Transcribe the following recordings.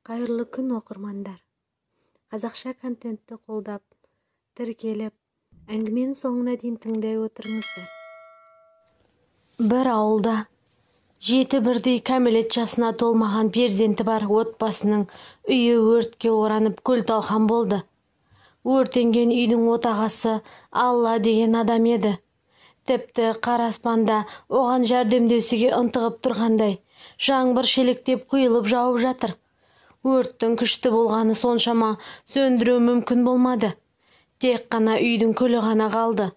Қайырлы күн, оқырмандар! Қазақша контентті қолдап, тіркеліп, әңгіменің соңына дейін тыңдай отырыңыздар. Бір ауылда жеті бірдей кәмелет жасына толмаған перзенті бар отбасының үйі өртке оранып, күл-талқан болды. Өртенген үйдің отағасы Алла деген адам еді. Тіпті қара аспанда оған жәрдемдесуге ынтығып тұрғандай, жаңбыр шелектеп құйылып жауып жатыр. Өрттің күшті болғаны соншама, сөндіру мүмкін болмады. Тек қана үйдің күлі ғана қалды.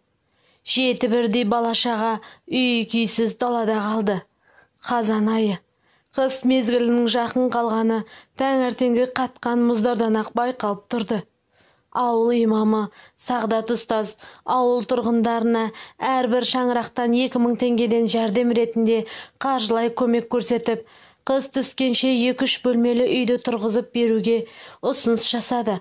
Жеті бірдей бала-шаға үй-күйсіз далада қалды. Қазан айы. Қыс мезгілінің жақын қалғаны таңертеңгі қатқан мұздардан-ақ байқалып тұрды. Ауыл имамы Сағдат ұстаз ауыл тұрғындарына әрбір шаңырақтан 2000 теңгеден жәрдем ретінде қаржылай көмек көрсетіп, қыс түскенше 2-3 бөлмелі үйді тұрғызып беруге ұсыныс жасады.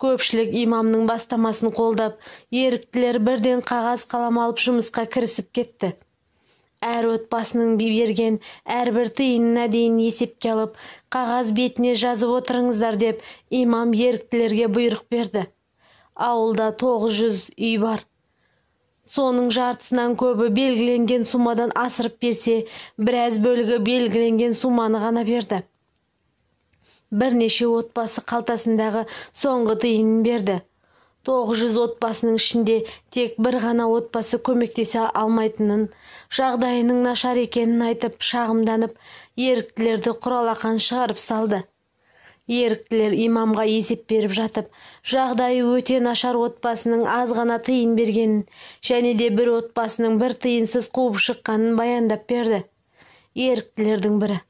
Көпшілік имамның бастамасын қолдап, еріктілер бірден қағаз қалам алып жұмысқа кірісіп кетті. Әр отбасының берген әрбір тиынына дейін есепке алып, қағаз бетіне жазып отырыңыздар деп имам еріктілерге бұйрық берді. Ауылда 900 үй бар. Соның жартысынан көбі белгіленген сумадан асырып берсе, біраз бөлігі белгіленген суманы ғана берді. Бірнеше отбасы қалтасындағы соңғы тиынын берді. 900 отбасының ішінде тек бір ғана отбасы көмектесе алмайтынын, жағдайының нашар екенін айтып, шағымданып, еріктілерді құралақан шығарып салды. Еріктілер имамға есеп беріп жатып, жағдайы өте нашар отбасының аз ғана тиын бергенін және де бір отбасының бір тиынсыз қуып шыққанын баяндап берді. Еріктілердің бірі: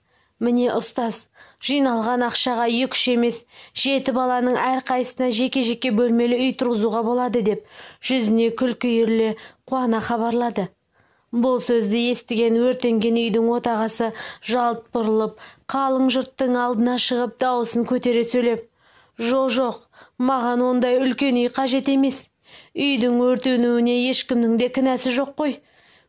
"Міне, ұстаз, жиналған ақшаға 2-3 емес, 7 баланың әрқайсысына жеке-жеке бөлмелі үй тұрғызуға болады" деп жүзіне күлкі үйіріле қуана хабарлады. Бұл сөзді естіген өртенген үйдің отағасы жалт бұрылып, қалың жұрттың алдына шығып, дауысын көтере сөйлеп: "Жоқ, маған ондай үлкен үй қажет емес. Үйдің өртенуіне ешкімнің де кінәсі жоқ қой.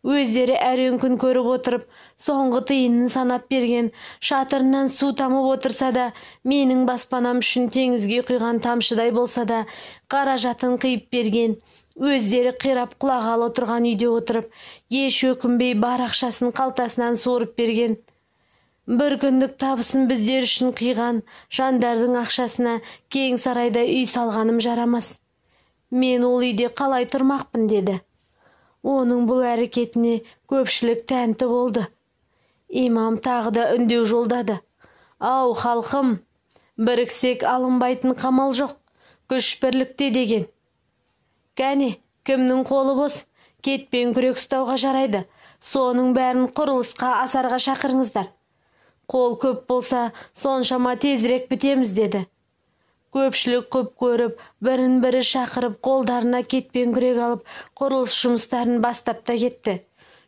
Өздері әрең күн көріп отырып, соңғы тиынын санап берген, шатырынан су тамып отырса да, менің баспанам үшін теңізге құйған тамшыдай болса да, қаражатын қиып берген, өздері қирап құлағалы тұрған үйде отырып, еш өкінбей бар ақшасын қалтасынан суырып берген. Бір күндік табысын біздер үшін қиған жандардың ақшасына кең сарайда үй салғаным жарамас. Мен ол үйде қалай тұрмақпын" деді. Оның бұл әрекетіне көпшілік тәнті болды. Имам тағы да үндеу жолдады. "Ау, халқым, біріксек алынбайтын қамал жоқ, күш бірлікте деген. Кәне, кімнің қолы бос, кетпен күрек ұстауға жарайды, соның бәрін құрылысқа асарға шақырыңыздар. Қол көп болса, соншама тезірек бітеміз" деді. Көпшілік құп көріп, бірін-бірі шақырып, қолдарына кетпен күрек алып, құрылыс жұмыстарын бастап та кетті.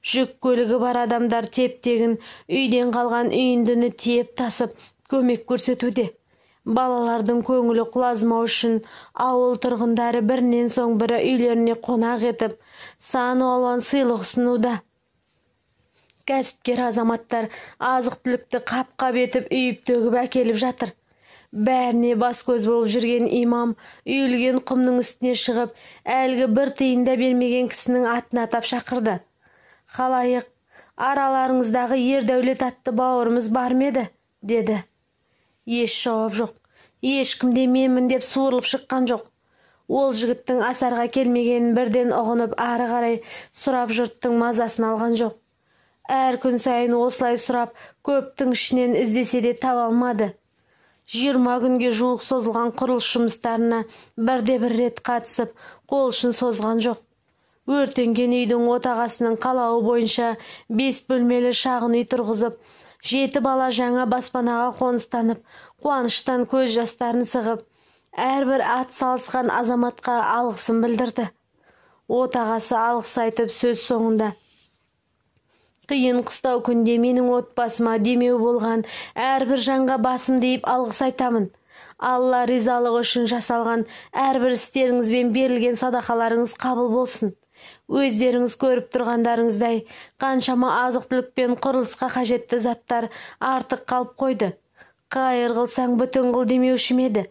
Жүк көлігі бар адамдар теп-тегін үйден қалған үйіндіні тиеп тасып, көмек көрсетуде. Балалардың көңілі құлазымау үшін ауыл тұрғындары бірінен соң бірі үйлеріне қонақ етіп, сан алуан сыйлық ұсынуда. Кәсіпкер азаматтар азық-түлікті қап-қап етіп үйіп төгіп әкеліп жатыр. Бәріне бас-көз болып жүрген имам үйілген құмның үстіне шығып, әлгі бір тиын да бермеген кісінің атын атап шақырды. "Халайық, араларыңыздағы Ердәулет атты бауырымыз бар ма еді?" деді. Еш жауап жоқ. Ешкім де менмін деп суырылып шыққан жоқ. Ол жігіттің асарға келмегенін бірден ұғынып, ары қарай сұрап жұрттың мазасын алған жоқ. Әр күн сайын осылай сұрап, көптің ішінен іздесе де таба алмады. 20 күнге жуық созылған құрылыс жұмыстарына бірде-бір рет қатысып, қол ұшын созған жоқ. Өртенген үйдің отағасының қалауы бойынша 5 бөлмелі шағын үй тұрғызып, 7 бала жаңа баспанаға қоныстанып, қуаныштан көз жастарын сығып, әрбір ат салысқан азаматқа алғысын білдірді. Отағасы алғыс айтып сөз соңында: "Қиын қыстау күнде менің отбасыма демеу болған әрбір жанға басым дейіп алғыс айтамын. Алла ризалығы үшін жасалған әрбір істеріңіз бен берілген садақаларыңыз қабыл болсын. Өздеріңіз көріп тұрғандарыңыздай, қаншама азық-түлік пен құрылысқа қажетті заттар артық қалып қойды. Қайыр қылсаң бүтін қыл демеуші ме еді?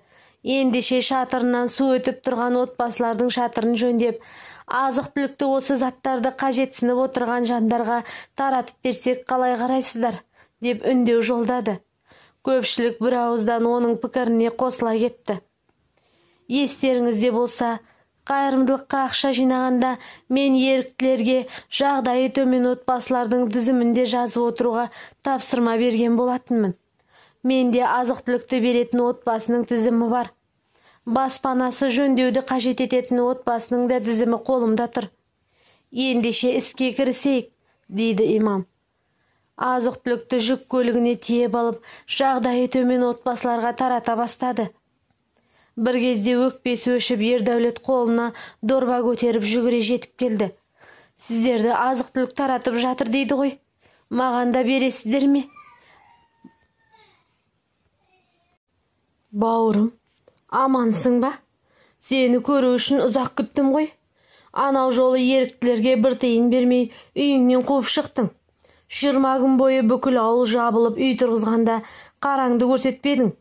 Ендеше шатырынан су өтіп тұрған отбасылардың шатырын жөндеп, азық-түлікті осы заттарды қажетсініп отырған жандарға таратып берсек қалай қарайсыздар, деп үндеу жолдады. Көпшілік бір ауыздан оның пікіріне қосыла кетті. Естеріңізде болса, қайырымдылыққа ақша жинағанда мен еріктілерге жағдайы төмен отбасылардың тізімінде жазып отыруға тапсырма берген болатынмын. Менде азық-түлікті беретін отбасының тізімі бар. Баспанасы жөндеуді қажет ететін отбасының да тізімі қолымда тұр. Ендеше іске кірісейік, дейді имам. Азық-түлікті жүк көлігіне тиеп алып, жағдайы төмен отбасыларға тарата бастады. Бір кезде өкпесі өшіп, Ердәулет қолына дорба көтеріп жүгіре жетіп келді. Сіздерді азық-түлік таратып жатыр дейді ғой. Маған да бересіздер ме? Бауырым, амансың ба? Сені көру үшін ұзақ күттім ғой. Анау жолы еріктілерге бір тиын бермей үйіңнен қуып шықтың. 20 күн бойы бүкіл ауыл жабылып үй тұрғызғанда қараңды көрсетпедің.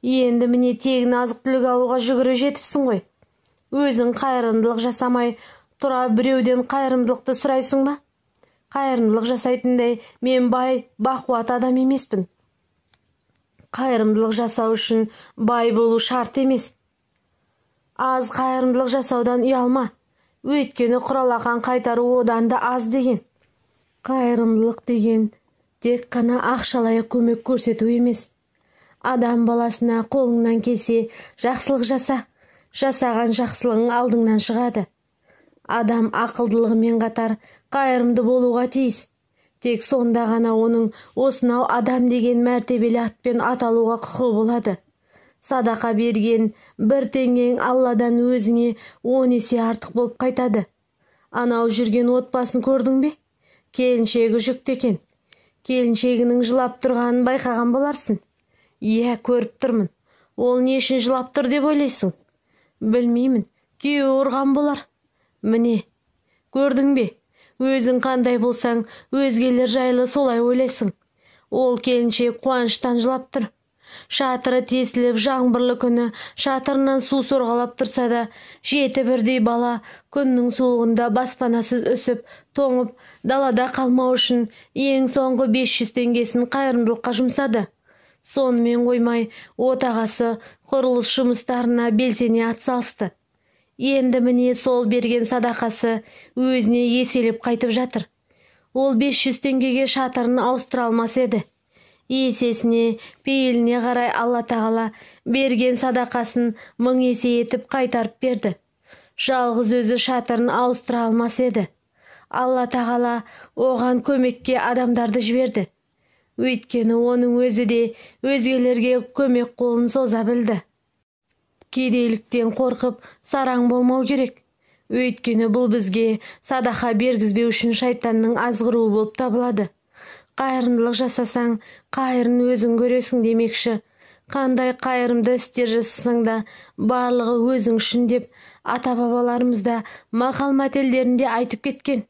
Енді міне тегін азық-түлік алуға жүгіріп жетіпсің ғой. Өзің қайырымдылық жасамай тұра біреуден қайырымдылықты сұрайсың ба? Қайырымдылық жасайтындай мен бай, бақуат адам емеспін. Қайырымдылық жасау үшін бай болу шарт емес. Аз қайырымдылық жасаудан ұялма. Өйткені құралақан қайтару одан да аз деген. Қайырымдылық деген тек қана ақшалай көмек көрсету емес. Адам баласына қолыңнан келсе жақсылық жаса, жасаған жақсылығың алдыңнан шығады. Адам ақылдылығымен қатар қайырымды болуға тиіс. Тек сонда ғана оның осынау адам деген мәртебелі атпен аталуға құқығы болады. Садақа берген бір теңгең Алладан өзіңе 10 есе артық болып қайтады. Анау жүрген отбасын көрдің бе? Келіншегі жүкті екен. Келіншегінің жылап тұрғанын байқаған боларсың. Иә, көріп тұрмын. Ол не үшін жылап тұр деп ойлайсың? Білмеймін. Күйеуі ұрған болар. Міне, көрдің бе? Өзің қандай болсаң, өзгелер жайлы солай ойлайсың. Ол келіншек қуаныштан жылап тұр. Шатыры тесіліп, жаңбырлы күні шатырынан су сорғалап тұрса да, жеті бірдей бала күннің суығында баспанасыз үсіп, тоңып, далада қалмау үшін ең соңғы 500 теңгесін қайырымдылыққа жұмсады. Сонымен қоймай, отағасы құрылыс жұмыстарына белсене атсалысты. Енді міне сол берген садақасы өзіне еселеп қайтып жатыр. Ол 500 теңгеге шатырын ауыстыра алмас еді. Есесіне, пейіліне қарай Алла тағала берген садақасын 1000 есе етіп қайтарып берді. Жалғыз өзі шатырын ауыстыра алмас еді. Алла тағала оған көмекке адамдарды жіберді. Өйткені оның өзі де өзгелерге көмек қолын соза білді. Кедейліктен қорқып сараң болмау керек. Өйткені бұл бізге садақа бергізбеу үшін шайтанның азғыруы болып табылады. Қайырымдылық жасасаң, қайырын өзің көресің демекші. Қандай қайырымды істер жасасаң да, барлығы өзің үшін деп ата-бабаларымыз да мақал-мәтелдерінде айтып кеткен.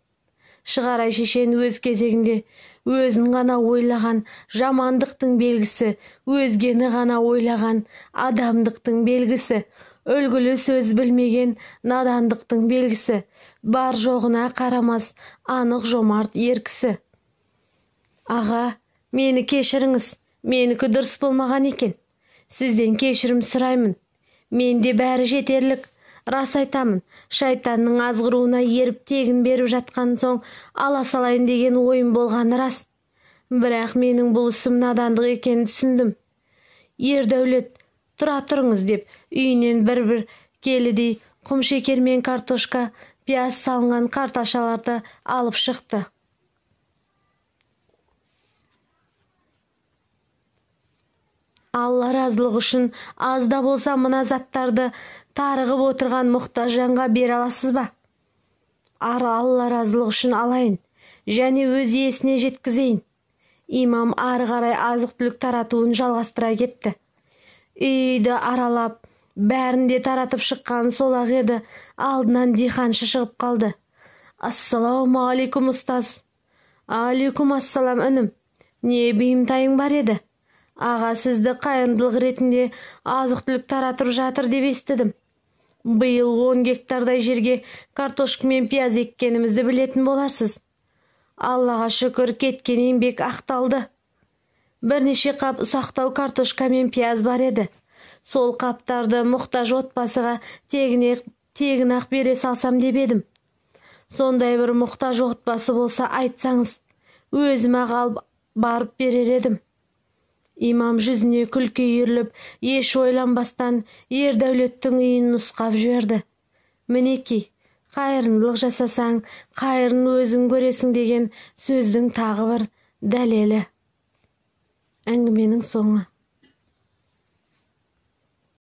Шығарай шешен өз кезегінде өзін ғана ойлаған жамандықтың белгісі, өзгені ғана ойлаған адамдықтың белгісі, үлгілі сөз білмеген надандықтың белгісі, бар жоғына қарамас анық жомарт ер кісі. Аға, мені кешіріңіз, менікі дұрыс болмаған екен. Сізден кешірім сұраймын. Менде бәрі жетерлік. Рас айтамын, шайтанның азғыруына еріп тегін беріп жатқан соң ала салайын деген ойым болғаны рас. Бірақ менің бұл ісім надандық екенін түсіндім. Ердәулет, тұра тұрыңыз деп үйінен бір-бір келідей құм шекер мен картошка, пияз салынған карташаларды алып шықты. Алла разылығы үшін аз да болса мына заттарды тарығып отырған мұқтаж жанға бере аласыз ба? Алла разылығы үшін алайын, және өз иесіне жеткізейін. Имам ары қарай азық-түлік таратуын жалғастыра кетті. Үйді аралап, бәрін де таратып шыққан сол-ақ еді, алдынан диханшы шығып қалды. Ассалаумағалейкум, ұстаз. Алейкум ассалам, інім. Не бұйымтайың бар еді? Аға, сізді қайырымдылық ретінде азық-түлік таратып жатыр деп естідім. Биыл 10 гектардай жерге картошка мен пияз еккенімізді білетін боларсыз. Аллаға шүкір, кеткен еңбек ақталды. Бірнеше қап ұсақтау картошка мен пияз бар еді. Сол қаптарды мұқтаж отбасыға тегін-ақ бере салсам деп едім. Сондай бір мұқтаж отбасы болса айтсаңыз, өзім-ақ алып барып берер едім. Имам жүзіне күлкі үйіріліп, еш ойланбастан Ердәулеттің үйін нұсқап жіберді. Мінекей, қайырымдылық жасасаң, қайырын өзің көресің деген сөздің тағы бір дәлелі. Әңгіменің соңы.